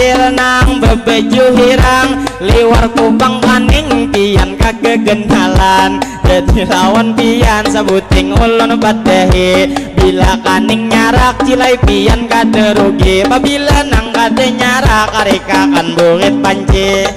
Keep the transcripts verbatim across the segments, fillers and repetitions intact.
Nang babaju hirang liwar kubang kaning pian kagaganalan. Jadi lawan pian sabuting ulun padahi. Bila kaning nyarak cilai pian kada rugi. Pabila nang kada nyarak karikakan burit panci.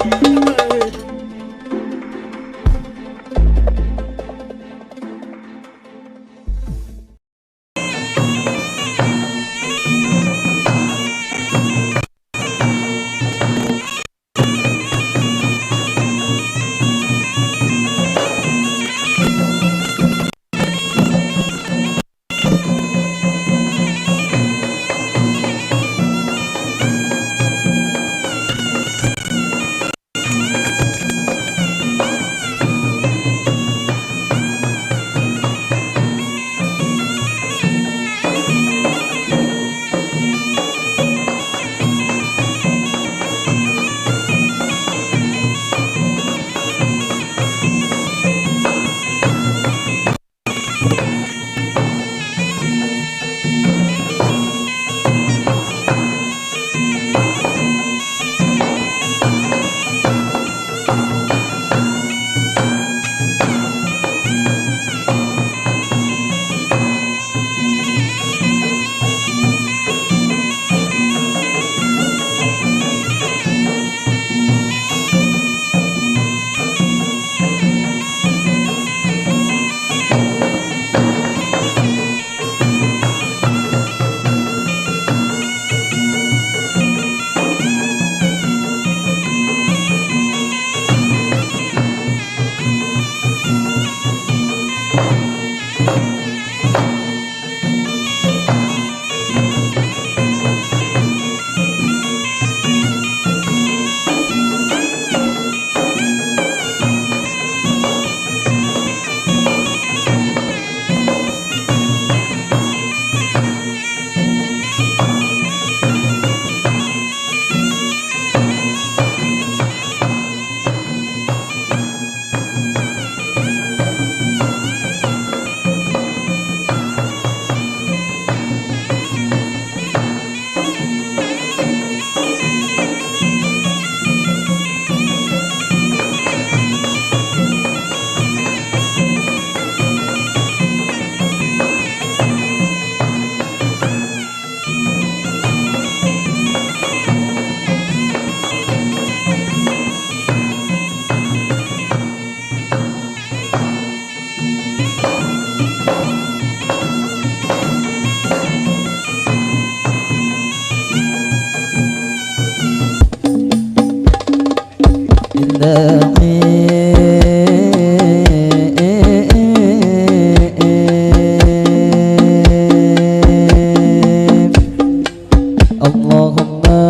Allahumma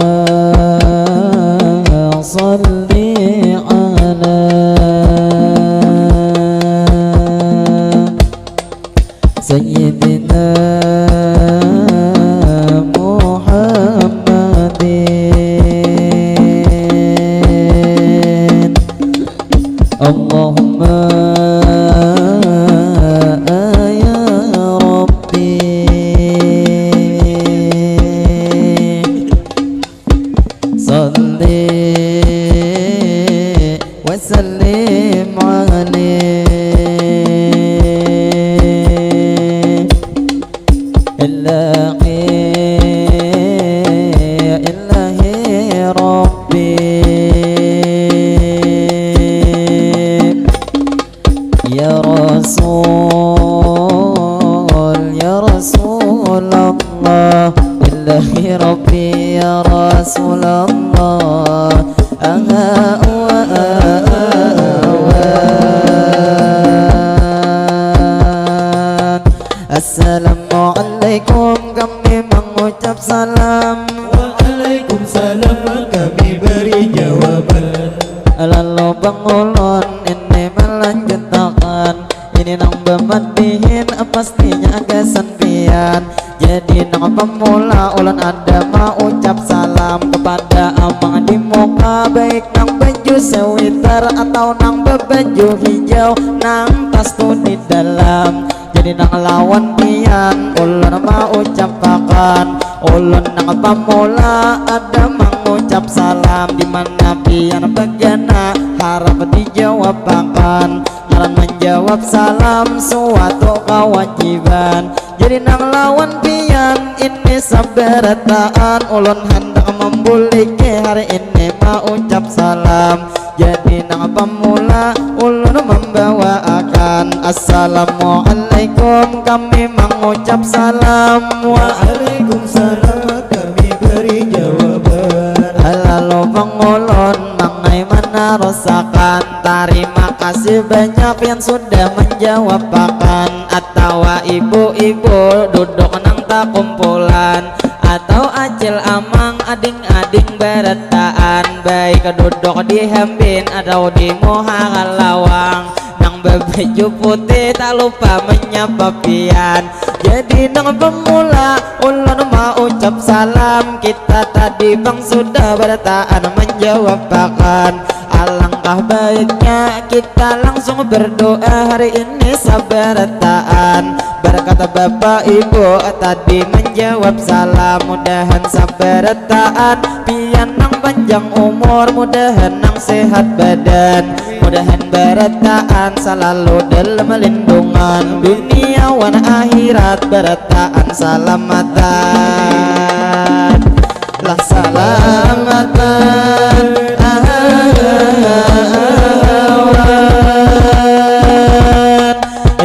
salli ala Sayyidina Muhammadin. Allahumma ya Rabbi. Salli wa sallim alaih. Ilahi, ilahi Rabbi. Ya Rasul, ya Rasulullah, ilahi Rabbi, ya Rasulullah. Aha, wa, wa. Assalamualaikum, kami mengucap salam. Waalaikumsalam, kami beri jawaban. Lalu bang ulun ini melanjutakan, ini nang bamadihin pastinya gasan pian. Jadi nang pamula ulun ada maucap salam kepada amang di muka, baik nang baju sweater atau nang babaju hijau nang tas tu di dalam. Jadi nang lawan pian ulun maucapakan, ulun nang pamula ada mangucap Mana pian bagana harap dijawabakan, ngaran manjawab salam suatu kawajiban. Jadi nang lawan pian ini sabarataan, ulun handak mambuliki hari ini maucap salam. Jadi nang pamula ulun mambawaakan, Assalamualaikum kami mangucap salam. Waalaikumsalam kami beri jawaban. Lalu pangulun mangai manarusakan, tarima kasih banyak yang sudah menjawabakan. Atawa ibu-ibu duduk nang takumpulan, atau acil amang ading-ading barataan, baik duduk di hambin atau di muha lawang. Nang babaju putih tak lupa menyapa pian. Jadi nang pemula ulun maucap salam, kita tadi bang sudah barataan menjawabakan. Alangkah baiknya kita langsung berdoa hari ini sabarataan. Berkat bapak ibu tadi menjawab salam, mudahan sabarataan pian nang panjang umur, mudahan nang sehat badan, mudahan barataan selalu dalam lindungan dunia wan akhirat, barataan salamatan lah salamatan awan.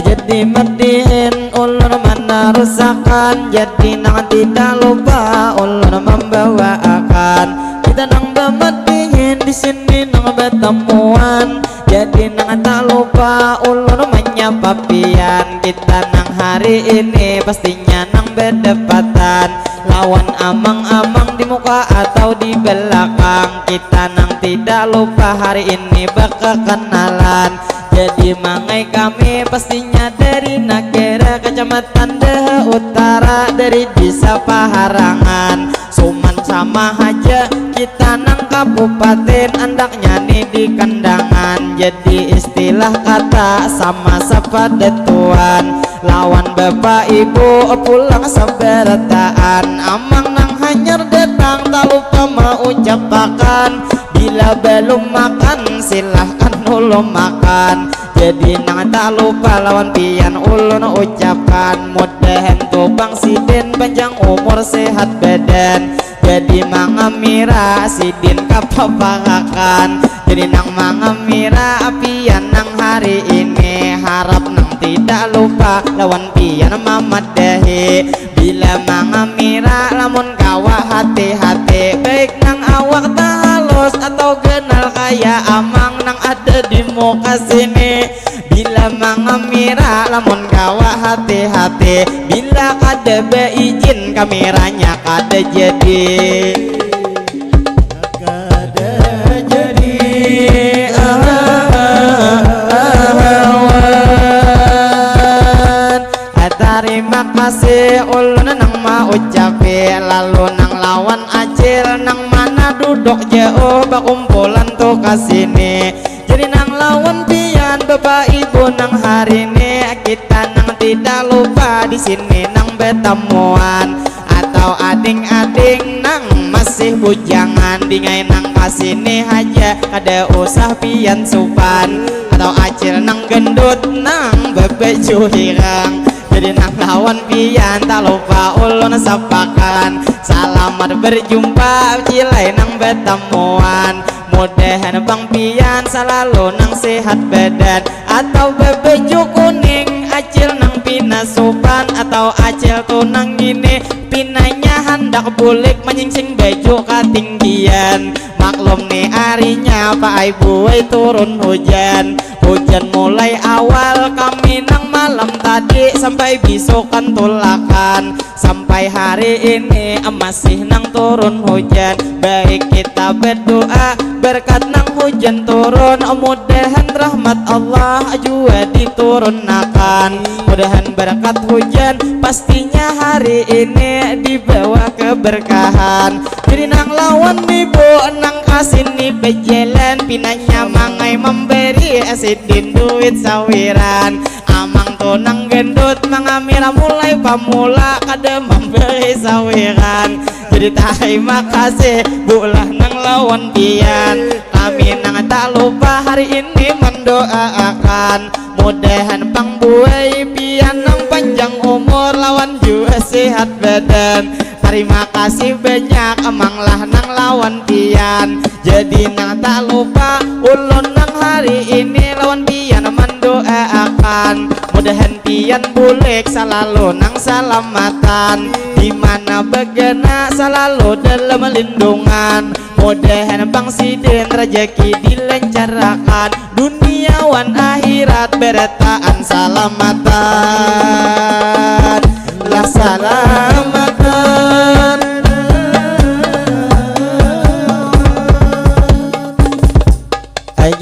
Jadi madihin ulun manarusakan, jadi nang tidak lupa ulun mambawaakan. Kita nang bamadihin di sini nang batamuan, jadi nang tak lupa ulun manyapa pian. Kita nang hari ini pastinya nang badapatan lawan amang-amang di muka atau di belakang. Kita nang tidak lupa hari ini bakakanalan. Jadi mangai kami pastinya dari nagara kecamatan Daha Utara, dari desa Paharangan. Suman sama haja kita nang kabupaten, andaknya ni di Kandangan. Jadi istilah kata sama sapada tuan lawan bapak ibu pulang sabarataan. Amang nang hanyar datang tak lupa maucapakan, bila balum makan silahkan ulun makan. Jadi nang tak lupa lawan pian ulun ucapkan, mudahan tu bang sidin panjang umur sehat badan. Jadi mangamira sidin kapaparakan. Jadi nang mangamira pian nang hari ini, harap nang tidak lupa lawan pian mamadahi. Bila mangamira lamun kawa hati-hati, baik nang awak tahalus atau ganal kaya amang nang ada di muka sini. Bila mangamira lamun kawa hati-hati, bila kada baijin kamiranya kada jadi. Kada jadi awan. Tarima kasih ulun nang maucapi, lalu nang lawan acil nang mana duduk jauh bakumpulan tu ka sini. Jadi nang lawan pian bapak ibu nang hari ni, kita nang tidak lupa di sini nang batamuan. Atau ading-ading nang masih bujangan, dingai nang ka sini haja, kada usah pian supan. Atau acil nang gendut nang babaju hirang, jadi nang lawan pian tak lupa ulun sapakan. Salamat berjumpa cilai nang batamuan. Mudahan bang pian salalu nang sehat badan. Atau babaju kuning acil nang pina supan, atau acil tu nang ngini pinanya handak bulik manyingsing baju katinggian. Maklum ni arinya paai buai turun hujan. Hujan mulai awal kami nang malam tadi sampai bisukan tulakan. Sampai hari ini masih nang turun hujan. Baik kita berdoa berkat nang hujan turun, mudahan rahmat Allah jua diturunakan. Mudahan berkat hujan pastinya hari ini dibawa keberkahan. Jadi nang lawan ibu nang ka sini bajalan, pinanya mangai mambari sidin duit sawiran. Amang tu nang gendut mangamira mulai pamula kada mambari sawiran. Jadi tarima kasih bulah nang lawan pian. lupa hari ini mendoakan, mudahan pang buai pian nang panjang umur lawan jua sehat badan. Terima kasih banyak amang lah nang lawan pian. Jadi nang tak lupa ulun nang hari ini lawan pian mendoakan, mudahan pian bulik selalu nang salamatan, di mana begana selalu dalam lindungan. Mudahan pang sidin rejeki dilancarakan, dunia wan akhirat berataan salamatan. Lah salamatan.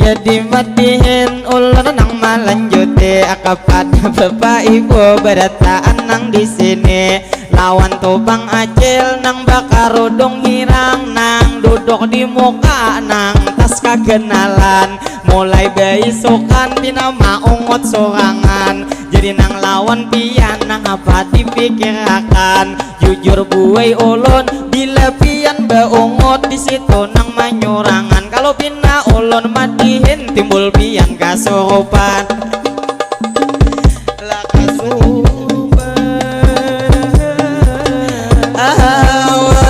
Jadi matihin ulun nang malanjuti, kapada bapak ibu berataan nang di sini. Lawan tu pang acil nang bakarudung hirang, nang duduk di muka nang tas kaganalan. Mulai baisukan pina maungut surangan. Jadi nang lawan pian nang apa dipikirakan? Jujur buai ulun, bila pian baungut di situ nang manyurangan. Kalau pina ulun matihin, timbul pian kasurupan. Lah kasurupan. Awan.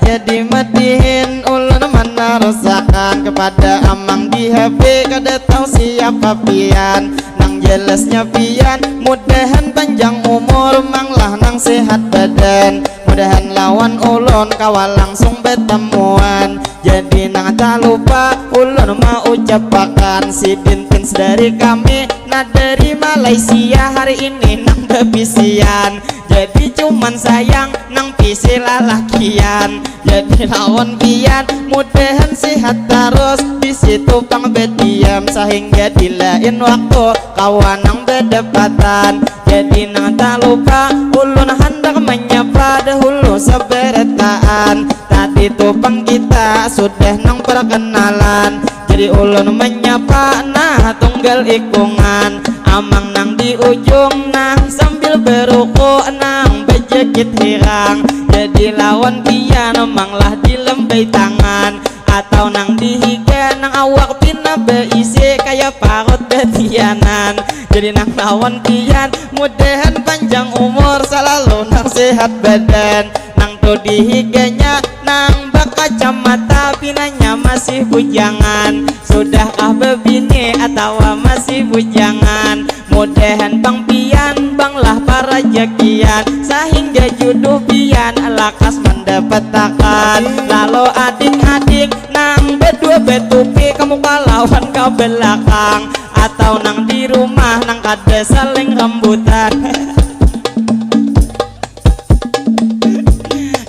Jadi matihin ulun manarusakan, kapada amang di H P kada tahu siapa pian. Nang jelasnya pian, mudahan panjang umur, mang lah nang sehat badan. Mudahan lawan ulun kawa langsung batamuan. Jadi nang tak lupa ulun maucapakan, sidin fans dari kami, nah dari Malaysia hari ini nang babisian. Jadi cuman sayang nang bisi lalakian. Jadi lawan pian, mudahan sehat tarus, di situ pang badiam, sahingga di lain waktu kawa nang badapatan. Jadi nang tak lupa ulun handak manyapa dahulu sabarataan. Tadi tu pang kita sudah nang perkenalan. Jadi ulun manyapa nah tunggal ikungan, amang nang di ujung nah sambil beruku nang bejakit hirang. Jadi lawan pian mang lah dilembai tangan, atau nang di higa nang awak pina beisi kaya parut batianan. Jadi nang lawan pian mudahan panjang umur, salalu nang sehat badan. Nang tu di higanya nang bakacamata, pinanya masih bujangan, sudahkah bebini atawa masih bujangan? Mudahan pang pian bang lah parajakian, sahingga juduh pian lakas mandapatakan. Lalu ading-ading nang badua batupi ka muka lawan ka balakang, atau nang di rumah nang kada saling rambutan.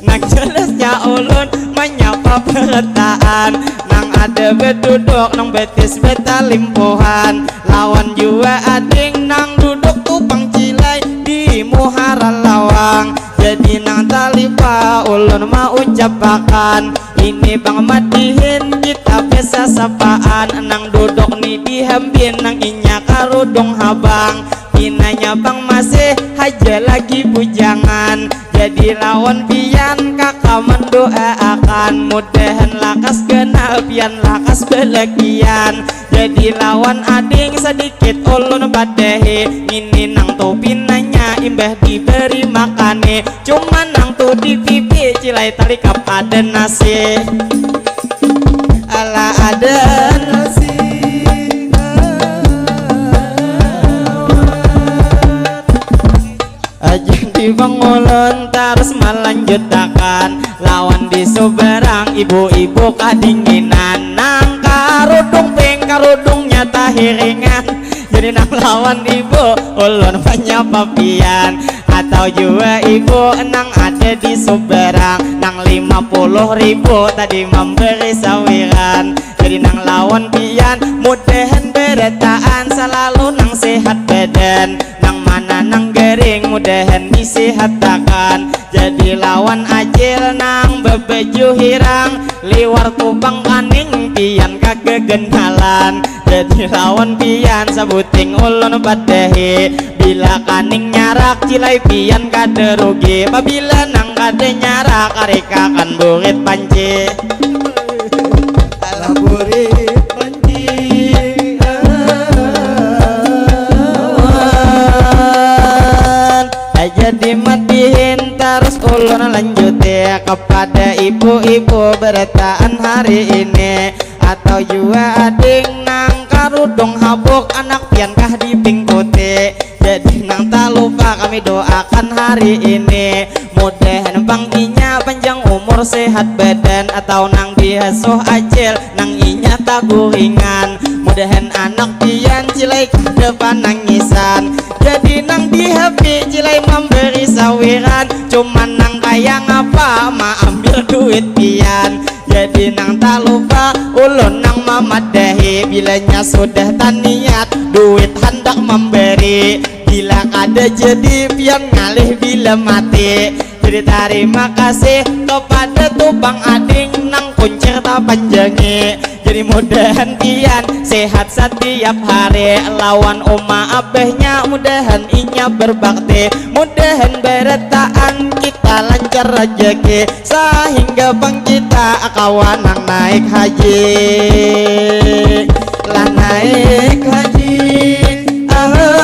Nang jelasnya ulun manyapa barataan, nang ada baduduk nang batis batalimpuhan, lawan jua ading nang duduk tu pang cilai di muhara lawang. Jadi nang talipa ulun maucapakan, ini pang matihin kita basasapaan, nang duduk ni di hambin nang inya karudung habang. Pinanya pang masih haja lagi bujangan. Jadi lawan pian kaka mandoaakan, mudahan lakas ganal pian lakas balakian. Jadi lawan ading sadikit ulun padahi, ngini nang tu pinanya imbah dibari makani, cuman nang tu di pipi cilai talikap ada nasi. Ala ada nasi. Jadi pang ulun tarus malanjutakan, lawan di subarang ibu-ibu kadinginan, nang karudung pink karudungnya tahiringan. Jadi nang lawan ibu ulun manyapa pian, atau jua ibu nang ada di subarang, nang lima puluh ribu tadi mambari sawiran. Jadi nang lawan pian mudahan barataan, salalu nang sehat badan, nang mana nang garing mudahan disihatakan. Jadi lawan acil nang babaju hirang, liwar tu pang kaning pian kagaganalan. Jadi lawan pian sabuting ulun padahi, bila kaning nyarak cilai pian kada rugi, pabila nang kada nyarak karikakan burit panci. Madihin tarus ulun lanjuti kepada ibu-ibu berataan hari ini, atau jua ading nang karudung habuk, anak pian kah dipingkuti. Jadi nang tak lupa kami doakan hari ini, mudahan pang inya panjang umur, sehat badan, atau nang diasuh acil nang inya taguringan. Mudahan anak pian cilai kada panangisan. Jadi nang di hapi cilai mambari sawiran, cuman nang kaya ngapa maambil duit pian. Jadi nang tak lupa ulun nang mamadahi, bilanya sudah taniat duit handak mambari. Bila kada jadi pian ngalih bila mati. Jadi tarima kasih kepada tupang ading nang kuncir tapanjangi. Jadi mudahan pian sehat satiap hari lawan uma abahnya, mudahan inya berbakti, mudahan berataan kita lancar rajaki, sahingga pang kita kawa nang naik haji. Lah naik haji, ah.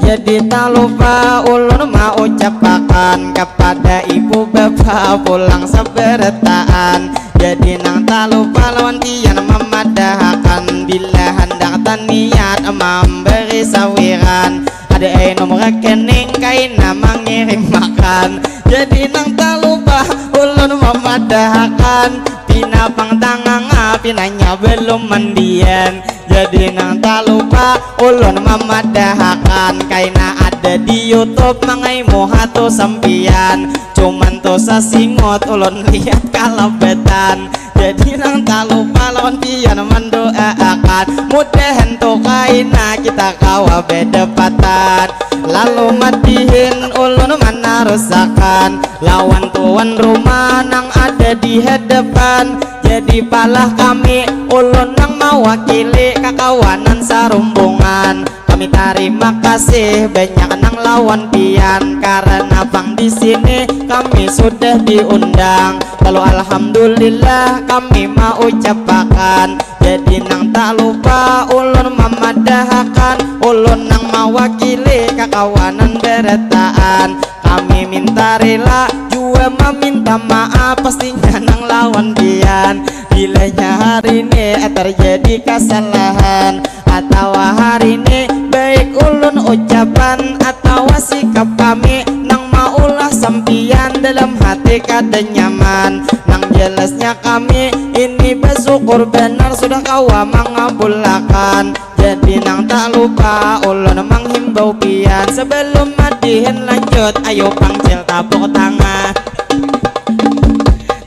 Jadi tak lupa ulun maucapakan kepada ibu bapa pulang sabarataan. Jadi nang tak lupa lawan pian mamadahakan, bila handak taniat mambari sawiran, ada ai nomor rekening kaina mangirimakan. Jadi nang tak lupa ulun mamadahakan, pina pang tanganga, pinanya belum mandian. Jadi nang tak lupa ulun mamadahakan, kaina ada di YouTube mangai muha tu sampian. Cuman tu sasingut ulun lihat kalabatan. Jadi nang tak lupa lawan pian mandoaakan, mudahan tu kaina kita kawa badapatan. Lalu madihin ulun manarusakan lawan tuan rumah nang ada di hadapan. Jadi palah kami, ulun nang mawakili kakawanan sarumbungan. Kami tarima kasih banyak nang lawan pian, karena pang di sini kami sudah diundang. Lalu alhamdulillah kami maucapakan. Jadi nang tak lupa ulun mamadahakan, ulun nang mawakili kakawanan berataan. Kami minta rela jua maminta maaf, pastinya nang lawan pian. Bilanya hari ini terjadi kesalahan, atawa hari ini baik ulun ucapan atawa sikap kami nang maulah sampian dalam hati kada nyaman. Nang jelasnya kami ini bersyukur benar sudah kawa mangabulakan. Jadi nang tak lupa ulun manghimbau pian, sebelum madihin lanjut, ayo pangcil tapuk tangan.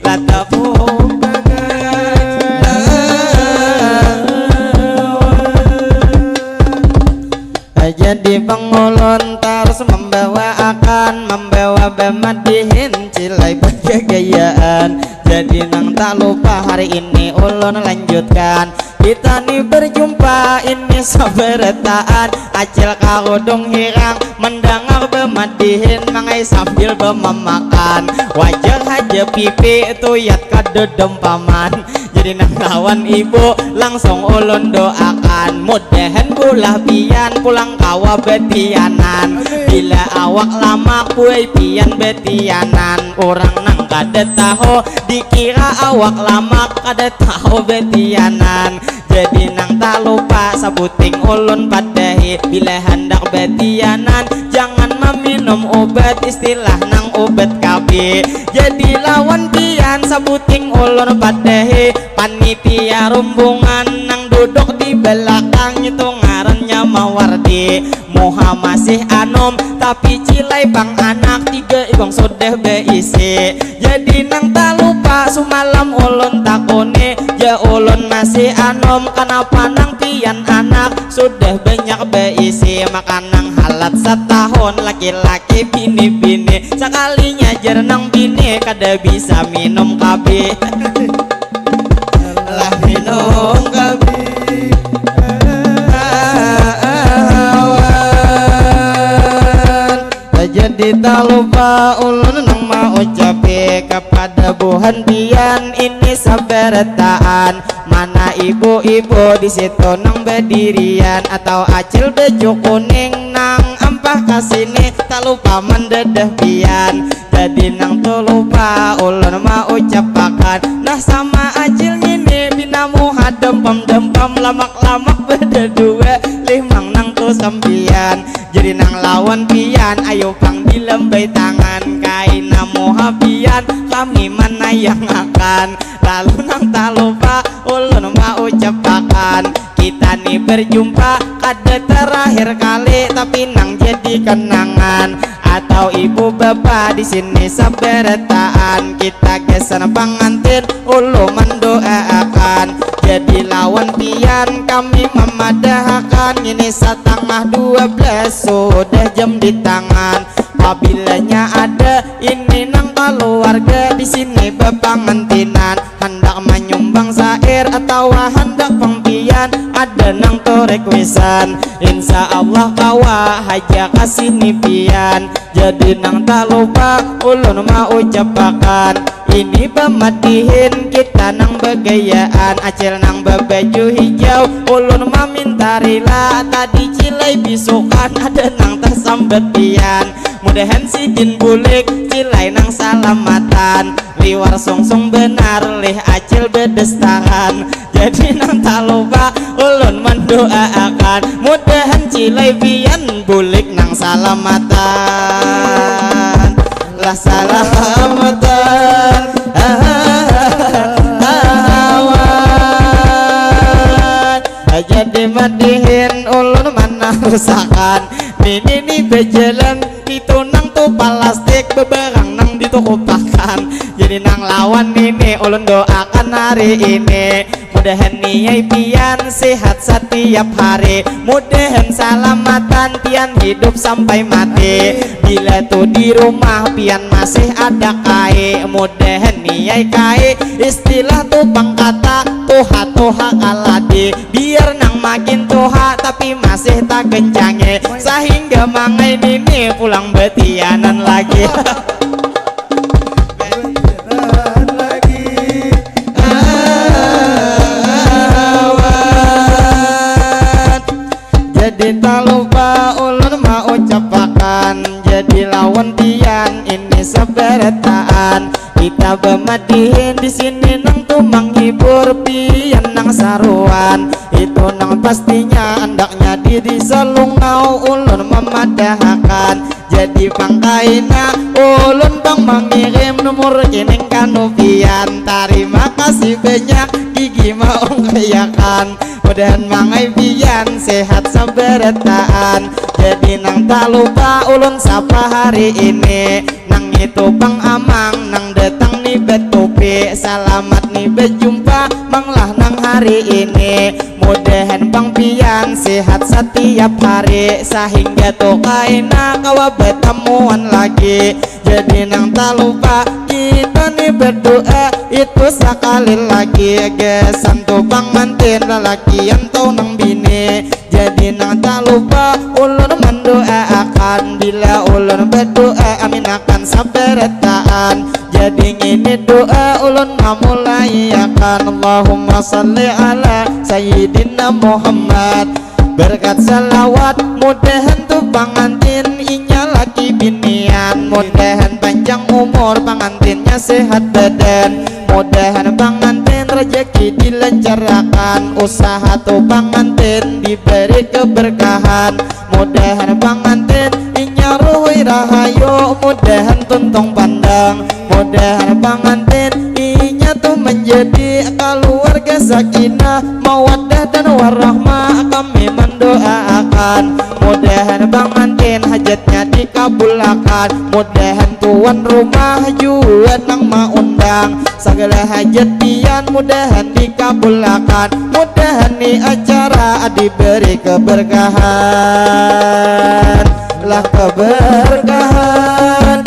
Lah tapuk tangan. Jadi pang ulun tarus mambawaakan, mambawa bamadihin cilai bagagayaan. Jadi nang tak lupa hari ini ulun lanjutkan. Kita ni berjumpa ini sabarataan, acil karudung hirang, mendangar bemadihin mangai sambil bemamakan. Wajar haja pipi tuyat kadudum paman. Jadi nang lawan ibu langsung ulun doakan, mudahan bulah pian pulang kawa betianan. Bila awak lamak buai pian betianan, urang nang kada tahu dikira awak lamak kada tahu betianan. Jadi nang tak lupa sabuting ulun padahi, bila handak betianan jangan maminum ubat, istilah nang ubat K B. Jadi lawan pian sabuting ulun padahi, panitia rumbungan nang duduk di belakang itu ngarannya Mawardi. Muha masih anom tapi cilai pang anak, tiga ibang sudah beisi. Jadi nang tak lupa sumalam ulun takuni, ya ulun masih anom, kanapa nang pian anak sudah banyak beisi? Maka nang halat satahun laki-laki bini-bini, sakalinya jar nang bini kada bisa minum K B. Lah minum K B. Jadi Kita lupa ulun nang maucapi kepada buhan pian ini sabarataan. Mana ibu-ibu di situ nang bedirian atau acil baju kuning nang ampah kasini tak lupa mendedah pian. Jadi nang tu lupa ulun maucapakan. Nah sama acil ngini bina muha dempam-dempam lamak-lamak bedadua lih mang nang tu sampian. Jadi nang lawan pian ayo pang dilambai tangan kaina muha pian kami manayangakan. Lalu nang talupa ulun maucapakan kita ni berjumpa kada terakhir kali tapi nang jadi kenangan atau ibu bapa di sini sabarataan kita gasan pangantin ulu mendoaakan jadi lawan pian kami memadahakan ini satangah dua belas sudah jam di tangan pabilanya ada ini nang keluarga di sini bepangantinan handak manyumbang sair atawa handak pang pian ada nang tu requestan insya Allah kawa haja kasini pian jadi nang talupa ulun maucapakan ini pamadihin kita nang bagayaan acil nang babaju hijau ulun maminta rila tadi cilai bisukan ada nang tasambat pian mudahan sidin bulik cilai nang salamatan liwar sungsung benar lih acil bedestahan jadi nang talupa ulun mendoaakan mudahan cilai pian bulik nang salamatan lah salamatan awan jadi madihin ulun mana rusakan nini ni bejalan itu nang tu palastik bebarang nang ditukupakan jadi nang lawan nini ulun doakan hari ini mudahan niai pian sehat setiap hari mudahan salamatan pian hidup sampai mati bila tu di rumah pian masih ada kai mudahan niai kai istilah tu pangkata tuha-tuha kaladi biar nang makin tuha tapi masih tak kencangi sehingga mangai nini pulang betianan lagi jadi tak lupa ulun mau ucapakan jadi lawan pian ini seberataan kita bemadihin di sini nang tu menghibur pian nang saruan itu nang pastinya andaknya diri selungau ulun memadahakan jadi pangkaina ulun pang mengirim nomor rekening kanu pian tarima kasih banyak gigi maungkayakan mudahan mangai pian sehat sabarataan jadi nang tak lupa ulun sapa hari ini nang itu pang amang nang datang ni batupi salamat ni bajumpa manglah nang hari ini mudahan pang pian sehat setiap hari sehingga tu kaina kawa batamuan lagi jadi nang talupa kita ni berdoa itu sekali lagi gesan tu pangantin lalakian tau nang bini jadi nang talupa ulun mendoaakan bila ulun berdoa amin akan sabarataan jadi ngini doa ulun mamulai akan Allahumma salli ala sayyidina Muhammad berkat salawat mudahan tu pangantin inya laki binian mudahan panjang umur pangantinnya sehat badan mudahan pangantin rezeki dilancarkan usaha tu pangantin diberi keberkahan mudahan pangantin inya ruhui rahayu mudahan tuntung pandang mudahan pangantin inya tu menjadi keluarga sakinah mawaddah dan warahmah kami mendoaakan mudahan pangantin hajatnya dikabulakan mudahan tuan rumah jua nang maundang segala hajat pian mudahan dikabulakan mudahan ni acara diberi keberkahan lah keberkahan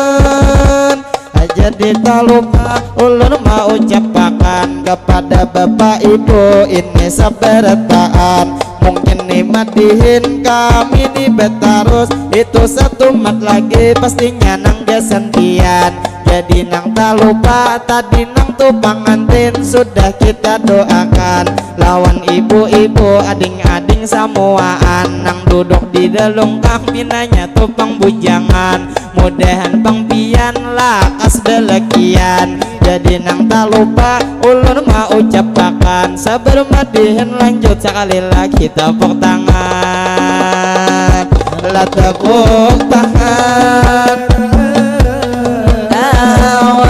awan jadi tak lupa ulun mau ucapakan Kepada bapak ibu ini sabarataan, mungkin ni madihin kami ni betarus, itu satumat lagi pastinya nang gasan pian. Jadi nang talupa tadi nang tu pangantin sudah kita doakan, lawan ibu-ibu ading-ading samuaan nang duduk di dalungkang pinanya tu pang bujangan. Mudahan pang pian lakas balakian. Jadi nang talupa ulun maucapakan, sabar madihin lanjut sakali lagi tepuk tangan. Lah tepuk tangan. Awan.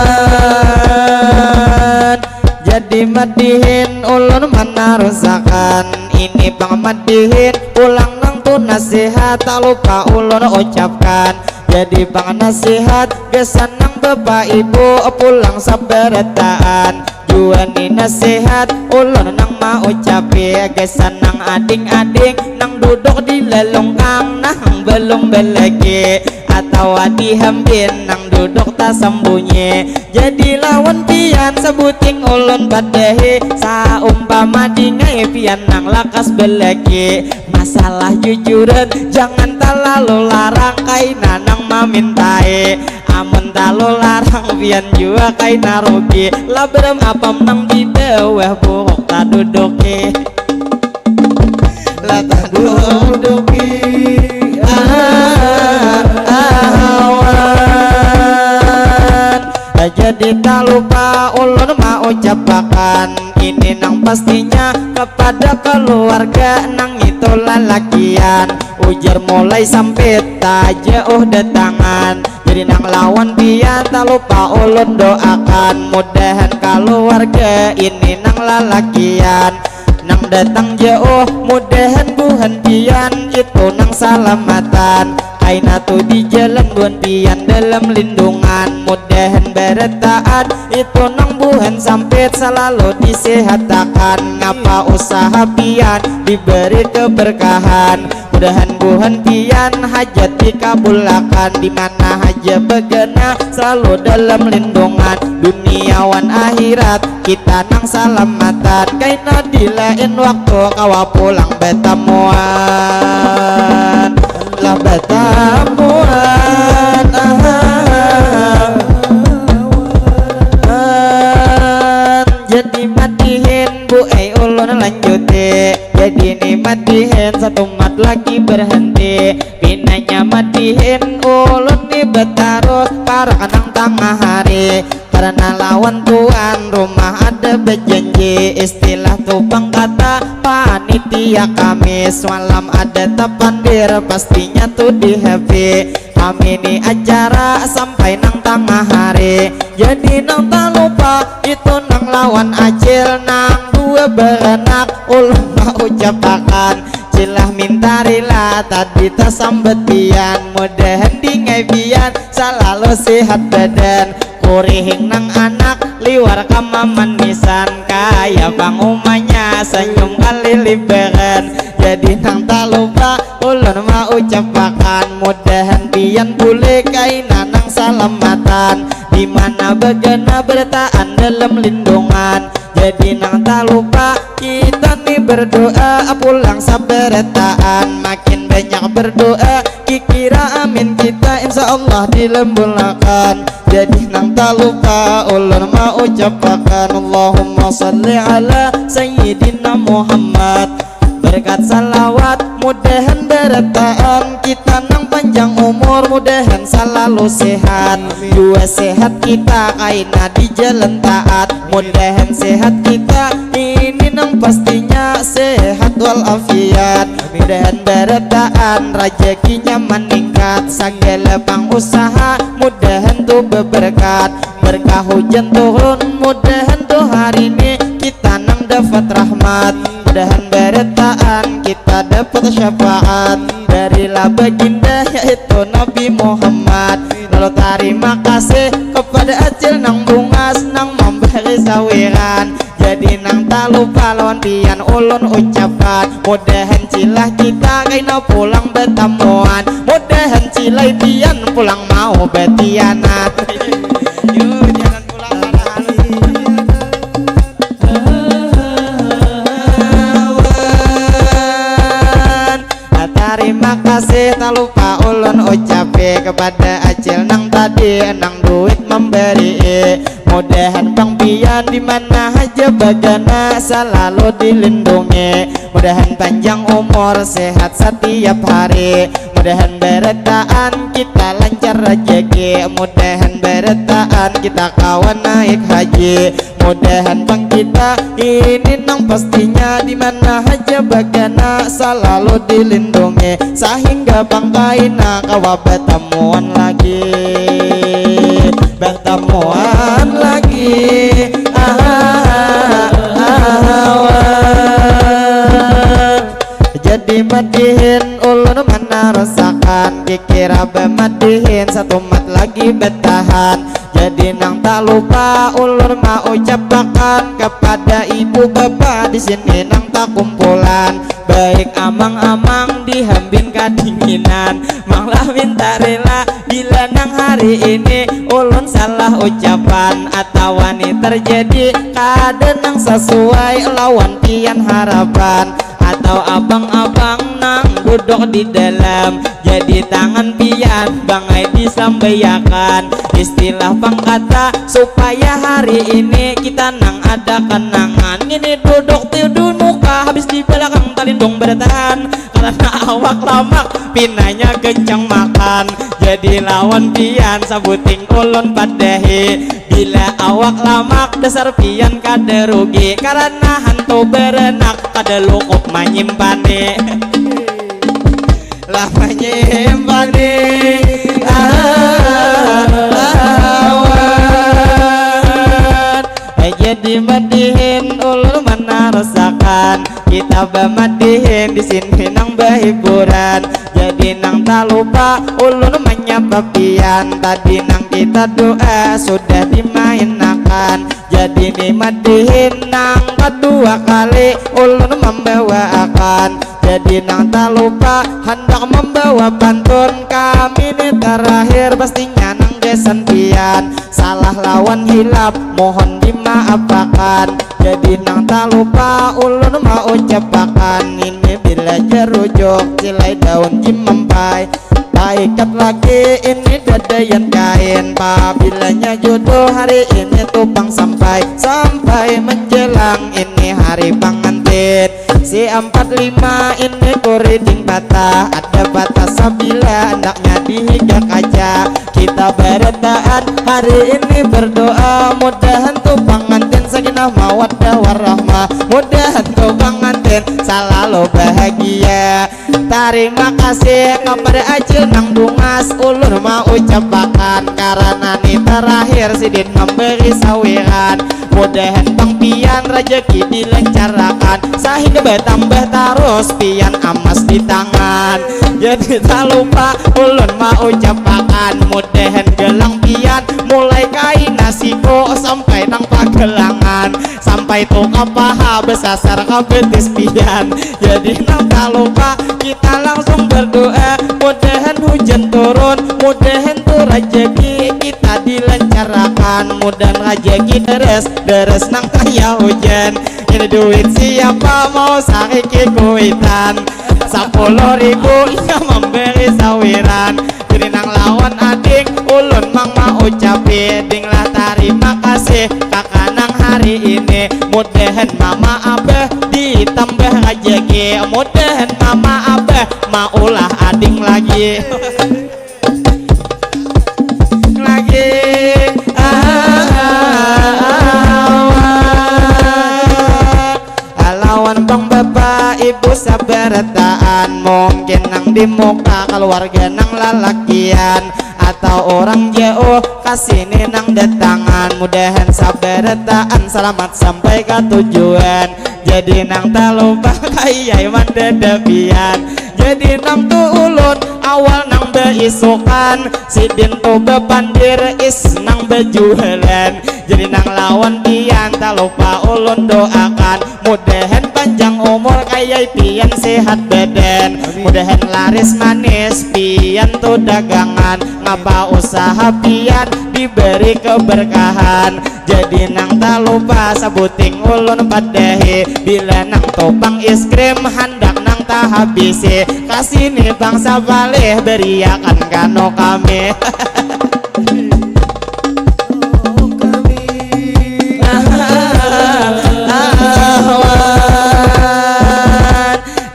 Jadi madihin ulun manarusakan, ini pang madihin pulang nang tu nasihat talupa ulun ucapkan. Jadi pang nasihat gasan nang bapak ibu pulang sabarataan. Jua ni nasihat ulun nang maucapi gasan nang ading-ading nang duduk di lalungkang nang balum balaki atawa dihambin nang duduk tasambunyi. Jadi lawan pian sabuting ulun padahi, saumpama dingai pian nang lakas balaki, masalah jujuran jangan talalu larang kaina nang mamintai. Amun talu larang pian jua kaina rugi, lah berem apam nang di bawah buruk taduduki. Lah taduduki. Ah, awan. Jadi talupa ulun maucapakan ini nang pastinya kepada keluarga nang itu lalakian. Ujar mulai sampit tajauh datangan. Jadi nang lawan pian talupa ulun doakan, mudahan kaluarga ini nang lalakian nang datang jauh, mudahan buhan pian itu nang salamatan. Kaina tu di jalan buhan pian dalam lindungan, mudahan barataan itu nang buhan sampit salalu disihatakan. Ngapa usaha pian diberi keberkahan, mudahan buhan pian hajat dikabulakan, di mana haja bagana salalu dalam lindungan. Dunia wan akhirat kita nang salamatan, kaina di lain waktu kawa pulang batamuan. Lah batamuan, ah. Jadi madihin bu ai ulun lanjuti. Jadi ni madihin satumat lagi berhenti. Pinanya madihin ulun ni batarus parak nang tangah hari. Karena lawan tuan rumah ada berjanji, istilah tu pang kata panitia Kamis, malam ada tapandir, pastinya tu di happy. Kami ni acara sampai nang tangah hari. Jadi nang talupa itu nang lawan acil nang dua beranak, ulun maucapakan cilah minta rila tadi tasambat pian, mudahan dingai pian salalu sihat badan, kurihing nang anak liwar kamamanisan kaya pangumanya sanyum kalilibaran. Jadi nang talupa ulun maucapakan, mudahan pian bulih kaina nang salamatan, di mana bagana barataan dalam lindungan. Jadi nang talupa kita ni berdoa pulang sabarataan, makin banyak berdoa kikira amin kita insya Allah dilembulakan. Jadi nang talupa ulun maucapakan Allahumma salli ala Sayyidina Muhammad. Berkat salawat mudahan barataan kita nang panjang umur, mudahan salalu sehat. Amin. Dua sehat kita kaina di jalan taat, mudahan sehat kita ini nang pastinya sehat walafiat. Amin. Mudahan barataan rajakinya meningkat, sagala pangusaha mudahan tu beberkat. Berkah hujan turun, mudahan tu hari ni kita nang dapat rahmat. Mudahan barataan kita dapat syafaat dari lah baginda yaitu Nabi Muhammad. Lalu tarima kasih kepada acil nang bungas nang memberi sawiran. Jadi nang talupa lawan pian ulun ucapan, mudahan cilah kita kaina pulang batamuan, mudahan cilai pian pulang mau batianak. Yo, jangan pulang pada hari. Makasih tak lupa ulun ucapi kepada acil nang tadi nang duit memberi. Mudahan pang pian di mana haja bagana selalu dilindungi. Mudahan panjang umur sehat setiap hari. Mudahan berataan kita lancar rezeki. Mudahan berataan kita kawan naik haji. Mudahan pang kita ini nang pastinya di mana haja bagana selalu dilindungi sahingga pang kaina kawa batamuan lagi, batamuan lagi. Ah, ah, ah, ah. Jadi madihin ulun manarusakan, kikira bamadihin satumat lagi batahan. Jadi nang tak lupa ulun maucapakan kepada ibu bapa di sini nang takumpulan, baik amang-amang di hambin kadinginan, mang lamin tak rela bila nang hari ini ulun salah ucapan atawa ni terjadi kada nang sesuai lawan pian harapan. Atau abang-abang nang duduk di dalam, jadi tangan pian bangai disambaiakan. Istilah pangkata supaya hari ini kita nang ada kenangan. Ngini duduk tu di muka, habis di balakang talindung barataan. Karena awak lamak, pinanya kencang makan. Jadi lawan pian sabuting ulun padahi. Bila awak lamak, dasar pian kada rugi. Karena hantu baranak kada lukup manyimpani. Lah manyimpani. Ah, lawan. Eh, jadi madihin ulun manarusakan. Kita bamadihin di sini nang bahiburan. Jadi nang tak lupa ulun manyapa pian. Tadi nang kita doa sudah dimainakan. Jadi ni madihin nang kedua kali ulun mambawaakan. Jadi nang tak lupa handak mambawa pantun. Kami ni terakhir pastinya nang gasan pian. Salah lawan hilap mohon dimaapakan. Jadi nang tak lupa ulun maucapakan. Ini bila jerujuk cilai daun jimampai. Taikat lagi ini dadaian kain. Pabilanya jodoh hari ini tu pang sampai. Sampai menjelang ini hari pangantin. Si ampat lima ini kuriding patah. Ada patah sabila andaknya dihiga kaca. Kita barataan hari ini berdoa. Mudahan tu pangantin sakinah mawaddah warahmah. Mudahan tu pangantin salalu bahagia. Tarima kasih kapada acil nang bungas. Ulun maucapakan karana ni terakhir sidin mambari sawiran. Mudahan pang pian rajaki dilancarakan sahingga batambah tarus pian amas di tangan. Jadi tak lupa ulun maucapakan mudahan galang pian mulai kaina siku sampai nang pagelangan. Sampai tu ka paha besasar ka betis pian. Jadi nang tak lupa kita langsung berdoa. Mudahan hujan turun, mudahan tu rajaki kita dilancarakan. Mudahan rajaki deres, deres nang kaya hujan. Ini duit siapa mau sariki kuitan. Sapuluh ribu iya memberi sawiran. Jadi nang lawan ading ulun mang maucapi ding lah tarima kasih kakak nang hari ini. Mudahan mama abah ditambah rajaki. Mudahan mama abah maulah ading lagi. Lagi. Ah, ah, ah, ah. Lawan pang bapa ibu sabarataan, mungkin nang di muka kaluarga nang lalakian atau orang jauh kasini nang datangan. Mudahan sabarataan salamat sampai ka tujuan. Jadi nang talupa kayai mandadapian. Jadi nang tu ulun awal nang baisukan, sidin tu bapandir is nang bajualan. Jadi nang lawan pian talupa ulun doakan, mudahan panjang umur kayai pian sehat badan. Amin. Mudahan laris manis pian tu dagangan, ngapa usaha pian diberi keberkahan. Jadi nang talupa sabuting ulun padahi, bila nang tupang es krim handak nang tahabisi, kasini bangsa balih beriakan kanu kami.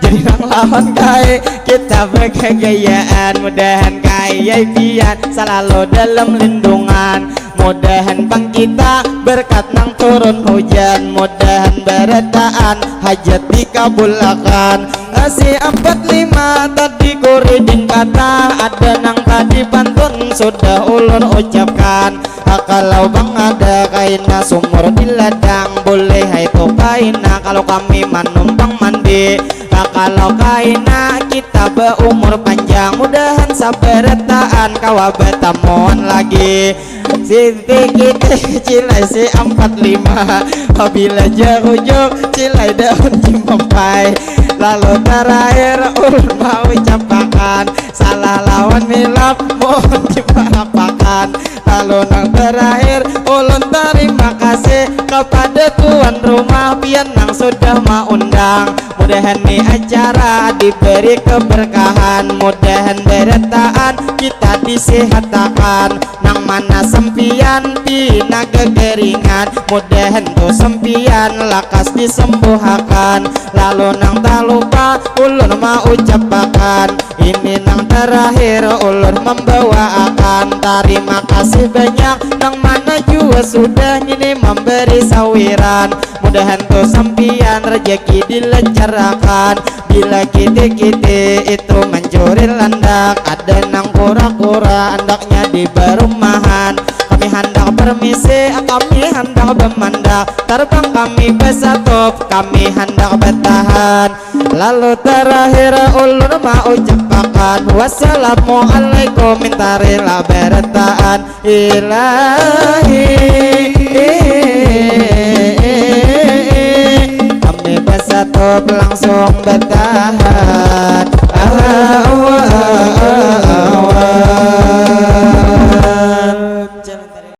Jadi nang lawan kai kita berkegayaan, mudahan kai ai pian selalu dalam lindungan. Mudahan pang kita berkat nang turun hujan, mudahan barataan hajat dikabulakan. Si empat lima tadi kuriding kata, ada nang tadi pantun sudah ulun ucapkan. Kalau bang ada kaina sumur di ladang, boleh hai tu kaina kalau kami manumpang mandi. Kalau kaina kita beumur panjang, mudahan sabarataan kawa batamuan lagi. Siti kiti cilai si empat lima, pabila jarujuk cilai daun cimampai. Lalu terakhir ulun mau ucapakan, salah lawan hilap mohon dimaapakan. Lalu nang terakhir ulun terima kasih kepada tuan rumah pian nang sudah maundang. Mudahan ni acara diberi keberkahan, mudahan barataan kita disehatakan. Nang mana sampiyan pina gagaringan, mudahan tu sampiyan lakas disembuhakan. Lalu nang talupa ulun maucapakan, ini nang terakhir ulun membawaakan. Tarima kasih banyak nang mana jua sudah ngini memberi sawiran. Mudahan tu sampiyan rejeki dilancarakan. Bila kiti-kiti itu mancuri landak, ada nang kura-kura andaknya di barumahan. Kami handak permisi, kami handak bamandak, tarbang kami basatup, kami handak batahan. Lalu terakhir ulun maucapakan, wassalamualaikum, mintarilah barataan. Ilahi, kami basatup langsung batahan. Ah,